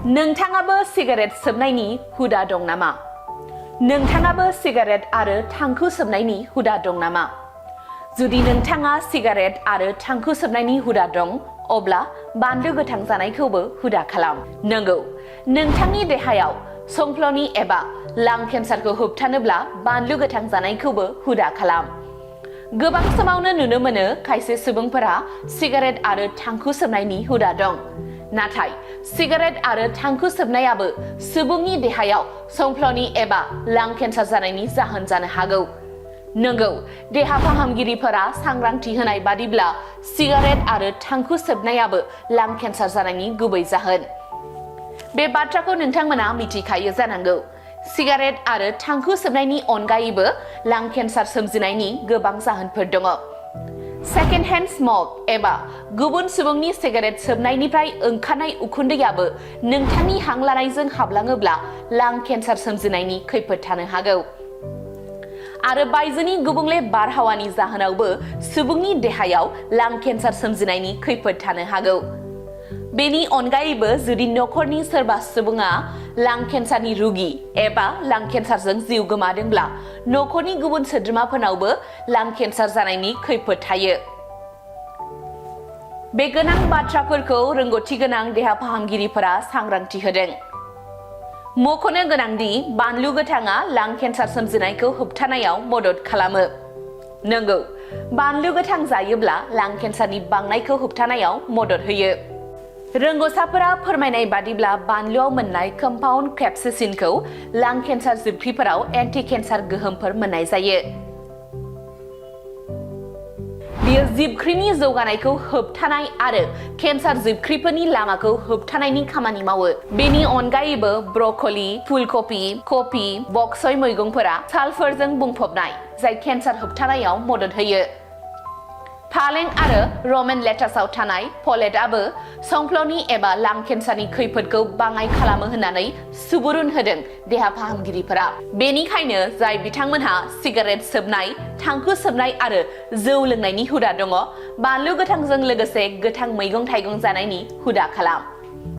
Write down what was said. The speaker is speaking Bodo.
नोंथाङाबो सिगारेट सोबनायनि हुदा दं नामा? नोंथाङाबो सिगारेट आरो थांखु सोबनायनि हुदा दं नामा? जुदि नोंथाङा सिगारेट आरो थांखु सोबनायनि हुदा दं, अब्ला बानलु गोथां जानायखौबो हुदा खालाम। नंगौ, नोंथांनि देहायाव संफ्ल'नि एबा लां केन्सारखौ होबथानोब्ला बानलु गोथां जानायखौबो हुदा खालाम। गोबां समावनो नुनो मोनो खायसे सुबुंफोरा सिगारेट आरो थांखु सोबनायनि हुदा दं। नाथाय सिगारेट आरो थांखु सोबनायाबो सुबुंनि देहायाव संफ्ल'नि एबा लां केन्सार जानायनि जाहोन जानो हागौ। नंगौ, देहा फाहामगिरिफोरा सांग्रांथि होनाय बादिब्ला सिगारेट आरो थांखु सोबनायाबो लां केन्सार जानायनि गुबै जाहोन। बे बाथ्राखौ नोंथांमोना मिथिखायो जानांगौ। सिगारेट आरो थांखु सोबनायनि अनगायैबो लां केन्सार सोमजिनायनि गोबां जाहोनफोर दङ। सेकेन्ड हेन्ड स्मक एबा गुबुन सुबुंनि सिगारेट सोबनायनिफ्राय ओंखारनाय उखुन्दैयाबो नोंथांनि हां लानायजों हाबलाङोब्ला लां केन्सार सोमजिनायनि खैफोद थानो हागौ। आरो बायजोनि गुबुंले बारहावानि जाहोनावबो सुबुंनि देहायाव लां केन्सार सोमजिनायनि खैफोद थानो हागौ। बेनि अनगायैबो जुदि नखरनि सोरबा सुबुङा लां केन्सारनि रुगि एबा लां केन्सारजों जिउ गोमादोंब्ला नखरनि गुबुन सोद्रोमाफोरनावबो लां केन्सार जानायनि खैफोद थायो। बे गोनां बाथ्राफोरखौ रोंगौथि गोनां देहा फाहामगिरिफोरा सांग्रांथि होदों। मख'नो गोनांदि बानलु गोथाङा लां केन्सार सोमजिनायखौ होबथानायाव मदद खालामो। नंगौ, बानलु गोथां जायोब्ला लां केन्सारनि बांनायखौ होबथानायाव मदद होयो। रोंग'साफोरा फोरमायनाय बादिब्ला बानलुआव मोननाय कम्पाउन्ड केप्सेसिनखौ लां केन्सार जिबख्रिफोराव एन्टि केन्सार गोहोमफोर मोननाय जायो। बेयो जिबख्रिनि जौगानायखौ होबथानाय आरो केन्सार जिबख्रिफोरनि लामाखौ होबथानायनि खामानि मावो। बेनि अनगायैबो ब्रक'लि, फुलकबि, कफि, बक चय मैगंफोरा सालफारजों बुंफबनाय, जाय केन्सार होबथानायाव मदद होयो। फालें आरो रमेन लेटासआव थानाय फलेटआबो संफ्ल'नि एबा लां केन्सारनि खैफोदखौ बाङाइ खालामो होननानै सुबुरुन होदों देहा फाहामगिरिफोरा। बेनिखायनो जाय बिथांमोनहा सिगारेट सोबनाय, थांखु सोबनाय आरो जौ लोंनायनि हुदा दङ, बानलु गोथांजों लोगोसे गोथां मैगं-थाइगं जानायनि हुदा खालाम।